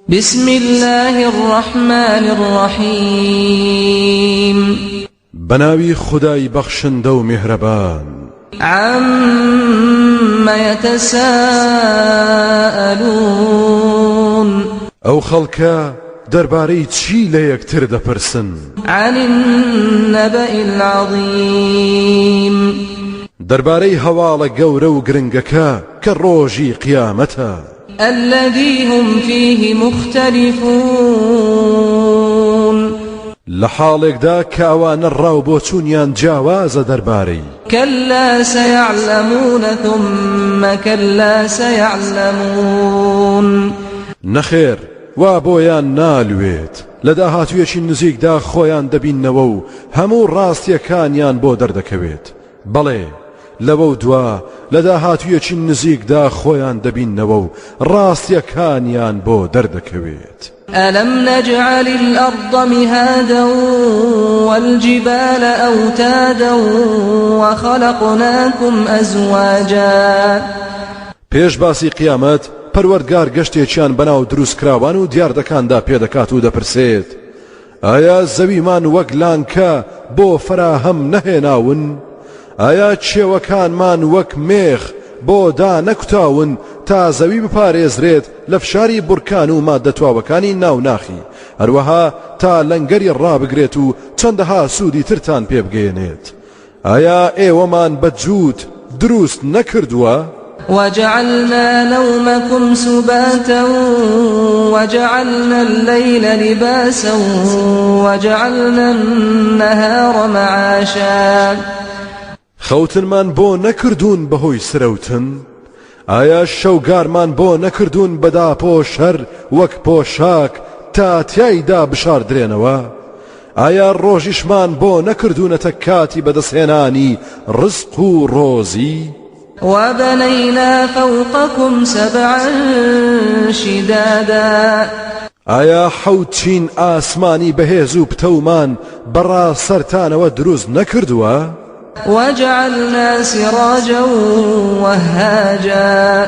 بسم اللە الرحمن الرحیم. بەناوی خودای بەخشندە و میهرەبان. عم یتساءلون. ئەو خەڵکە دەربارەی چی لە یەکتر دەپرسن؟ عن النبأ العظیم. دەربارەی هەواڵە گەورە و گرنگەکە کە ڕۆژی قیامەتە. الذی هم فیه مختلفون. لە حاڵێکدا کە ئەوانە ڕاو بۆچوونیان جیاوازە دەربارەی. کلا سیعلمون ثم کلا سیعلمون. نەخێر وا بۆیان نالوێت، لە داهاتوویەکی نزیکدا خۆیان دەبیننەوە و هەموو ڕاستییەکانیان بۆ دەردەکەوێت، بەڵێ لەوەو دوا لە داهاتوویەکی نزیکدا خۆیان دەبیننەوە و ڕاستییەکانیان بۆ دەردەکەوێت. ألم نجعل الأرض مهادا والجبال أوتادا وخلقناكم أزواجا. پێش باسی قیامەت پەروەردگار گەشتێکیان بەناو دروستکراوان و دیاردەکاندا پێدەکات و دەپرسێت، ئایا زەویمان وەک لانکە بۆ فەراهەم نەهێناون؟ ئایا کێوەکانمان وەک مێخ بۆ دانەکوتاون تا زەوی بپارێزرێت لە فشاری بورکان و ماددە تواوەکانی ناو ناخی، هەروەها تا لەنگەری ڕابگرێت و چەندەها سوودی ترتان پێ بگەیەنێت؟ ئایا ئێوەمان بە جووت دروست نەکردووە؟ وجعلنا نومكم سباتا وجعلنا الليل لباسا وجعلنا النهار معاشا. خەوتنمان بۆ نەکردوون بەهۆی سرەوتن؟ ئایا شەوگارمان بۆ نەکردوون بە داپۆشەر وەک پۆشاک تا تیایدا بشاردرێنەوە؟ ئایا ڕۆژیشمان بۆ نەکردوونەتە کاتی بەدەستهێنانی ڕزق و ڕۆزی؟ وبنینا فوقکم سبعا شدادا. ئایا حەوت چین ئاسمانی بەهێز و پتەومان بە سەرتانەوە دروست نەکردووە؟ وجعلنا سراجا وهاجا.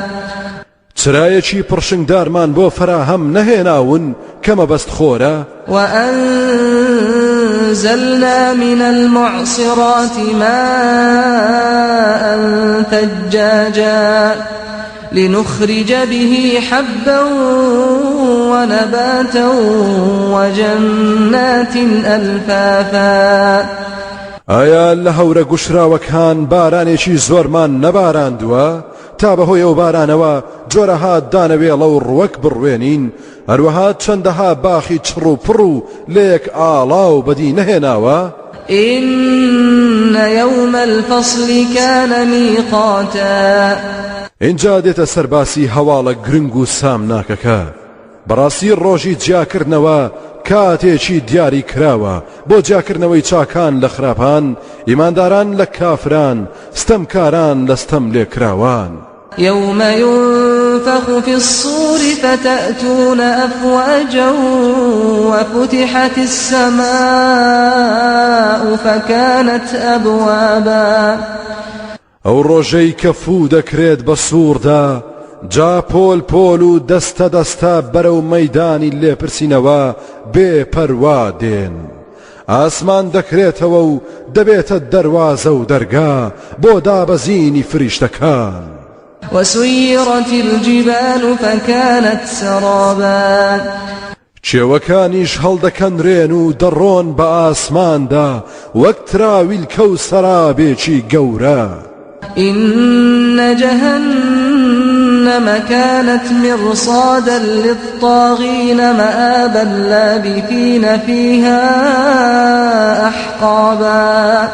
چرایەکی پڕشنگدارمان بۆ فەراهەم نەهێناون کە مەبەست خۆرە؟ وأنزلنا من المعصرات ماء ثجاجا لنخرج به حبا ونباتا وجنات ألفافا. ئایا لە هەورە گوشراوەکان بارانێکی زۆرمان نەباراندووە تا بەهۆی ئەو بارانەوە جۆرەها دانەوێڵە و ڕوەک بڕوێنین، هەروەها چەندەها باخی چڕ و پڕ و لەیەک ئاڵاو بەدی نەهێناوە؟ إن يوم الفصل كان میقاتا. ئینجا دێتە سەر باسی هەواڵە گرنگ و سامناکەکە، بەڕاستی ڕۆژی جیاکردنەوە کاتێکی دیاری کراوە بۆ جیاکردنەوەی چاکان لە خراپان، ئیمانداران لە کافران، ستەمکاران لە ستەملێکراوان. یوم ینفخ فی الصور فتأتون أفواجا وفتحت السماء فکانت أبوابا. ئەو ڕۆژەی کە فوو دەکرێت بە سووڕدا، جا پۆل پۆل و دەستە دەستە بەرەو مەیدانی لێپرسینەوە بێ پەروا دێن. ئاسمان دەکرێتەوە و دەبێتە دەروازە و دەرگا بۆ دابەزینی فریشتەکان. وسیرت الجبال فکانت سرابا. کێوەکانیش هەڵدەکەنرێن و دەڕۆن بە ئاسماندا وەک تراویلکە و سەرابێکی گەورە. إن جهنم كانت مرصادا للطاغين مآبا لابثين فيها أحقابا.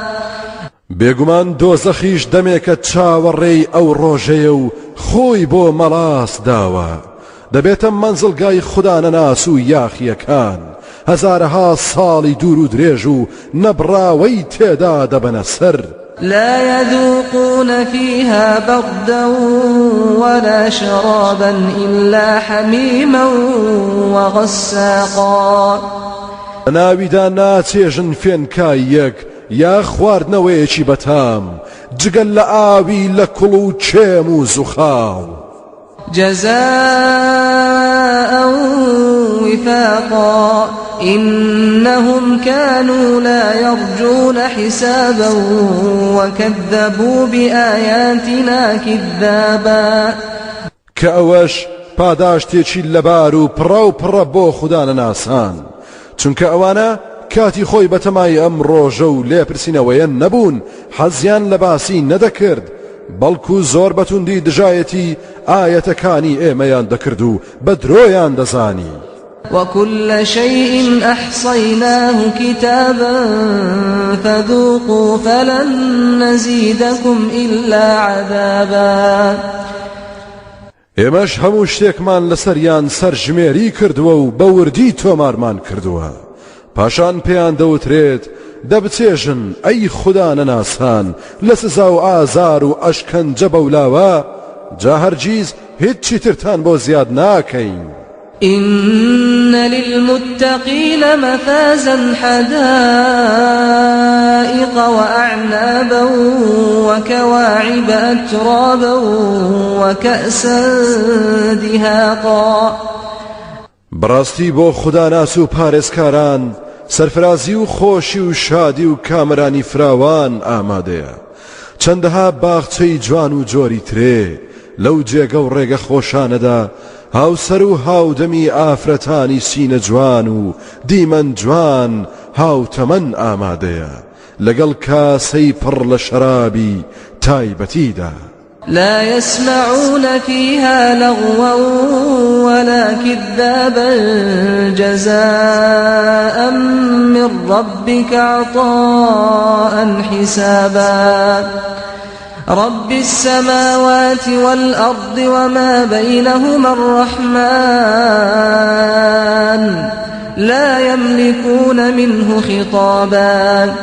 بێگومان دۆزەخیش دەمێکە چاوەڕێی ئەو ڕۆژەیە و خۆی بۆ مەڵاس داوە، دەبێتە مەنزڵگای خودانەناس و یاخییەکان، هەزارەها ساڵی دوور و درێژ و نەبڕاوەی تێدا دەبەنە سەر. لا یذوقون فیها بردا ولا شرابا إلا حمیما وغساقا. لەناویدا ناچێژن فێنکاییەک یا خواردنەوەیەکی بەتام، جگە لە ئاوی لە کوڵ و کێم و زوخاڵ. جزاء. وفاقا إنهم كانوا لا يرجون حسابا وكذبوا بآياتنا كذابا. کە ئەوەش پاداشتێکی لەبار و پڕاو پڕە بۆ خودانەناسان، چونکە ئەوانە کاتی خۆی بەتەمای ئەم ڕۆژە و لێپرسینەوەیە نەبوون، حەزیان لە باسی نەدەکرد، بەڵکو زۆر بەتوندی دژایەتی ئایەتەکانی ئێمەیان دەکرد و بە درۆیان دەزانی. وكل شيء أحصيناه كتابا فذوقوا فلن نزيدكم إلا عذابا. ئێمەش هەموو شتێکمان لەسەریان سەرژمێری کردووە و بە وردی تۆمارمان کردووە. پاشان پێیان دەوترێت، دە بچێژن ئەی خودا نەناسان لە سزا و ئازار و ئەشکەنجە بەولاوە، جا هەرگیز هیچی ترتان بۆ زیاد ناکەین. إن للمتقین مفازا حدائق وأعنابا وكواعب أترابا وكأسا دهاقا. بەڕاستی بۆ خوداناس و پارێزکاران سەرفرازی و خۆشی و شادی و کامەرانی فراوان ئامادەیە، چەندەها باخچەی جوان و جۆری ترێ لەو جێگە و ڕێگە خۆشانەدا هاوسەر و هاودەمی ئافرەتانی سینە جوان و دیمەن جوان هاوتەمەن ئامادەیە لەگەڵ کاسەی پڕ لە شەرابی تایبەتیدا. لا يسمعون فيها لغوا ولا كذابا جزاء من ربك عطاء حسابا رب السماوات والأرض وما بينهما الرحمن لا يملكون منه خطابا.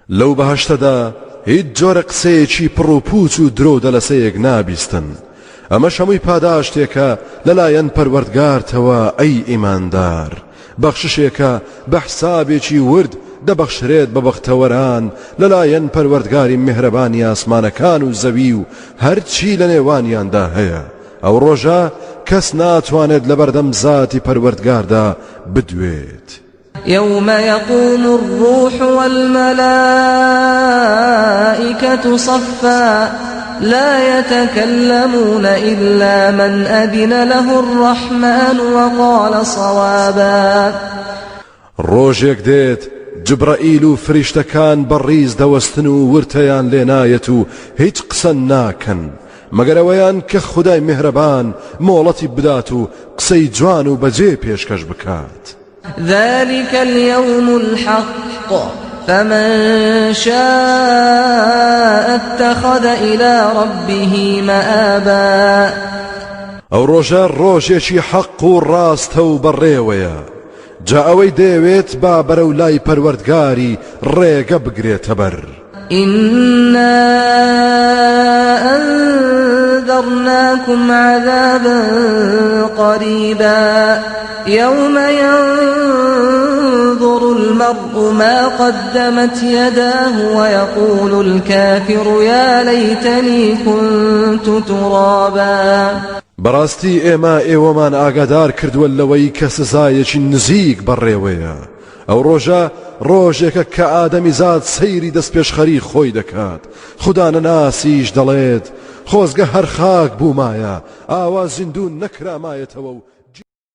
لەو بەهەشتەدا هیچ جۆرە قسەیەکی پڕ و پووچ و درۆ و دەلەسەیەک نابیستن، ئەمەش هەمووی پاداشتێکە لەلایەن پەروەردگارتەوە ئەی ئیماندار، بەخششێکە بە حسابێکی ورد دەبەخشرێت بە بەختەوەران لەلایەن پەروەردگاری میهرەبانی ئاسمانەکان و زەوی و هەرچی لەنێوانیاندا هەیە، ئەو ڕۆژە کەس ناتوانێت لەبەردەم زاتی پەروەردگاردا بدوێت. یوم یقوم الروح والملائکة صفا لا یتکلمون إلا من أذن له الرحمن وقال صوابا. ڕۆژێک دێت جبرائیل و فریشتەکان بە ڕیز دەوەستن و ورتەیان لێ نایەت و هیچ قسە ناکەن مەگەر ئەوەیان کە خودای میهرەبان مۆڵەتی بدات و قسەی جوان و بەجێ پێشکەش بکات. ذلک اليوم الحق فمن شاء اتخذ إلى ربه مآبا. ئەو ڕۆژە ڕۆژێکی حەق و ڕاستە و بەڕێوەیە، جا ئەوەی دەیەوێت با بەرەو لای پەروەردگاری ڕێگە بگرێتەبەر. إنا أنذرناكم عذابا قريبا يوم ينظر المرء ما قدمت يداه ويقول الكافر يا ليتني كنت ترابا. بەڕاستی ئێمە ئێوەمان ئاگادار کردووە لەوەی کە سزایەکی نزیک بەڕێوەیە، ئەو ڕۆژە ڕۆژێکە کە ئادەمیزاد سەیری دەستپێشخەری خۆی دەکات، خودانەناسیش دەڵێت، خۆزگە هەر خاک بوومایە، ئاوا زیندوو نەکرامایەتەوە و.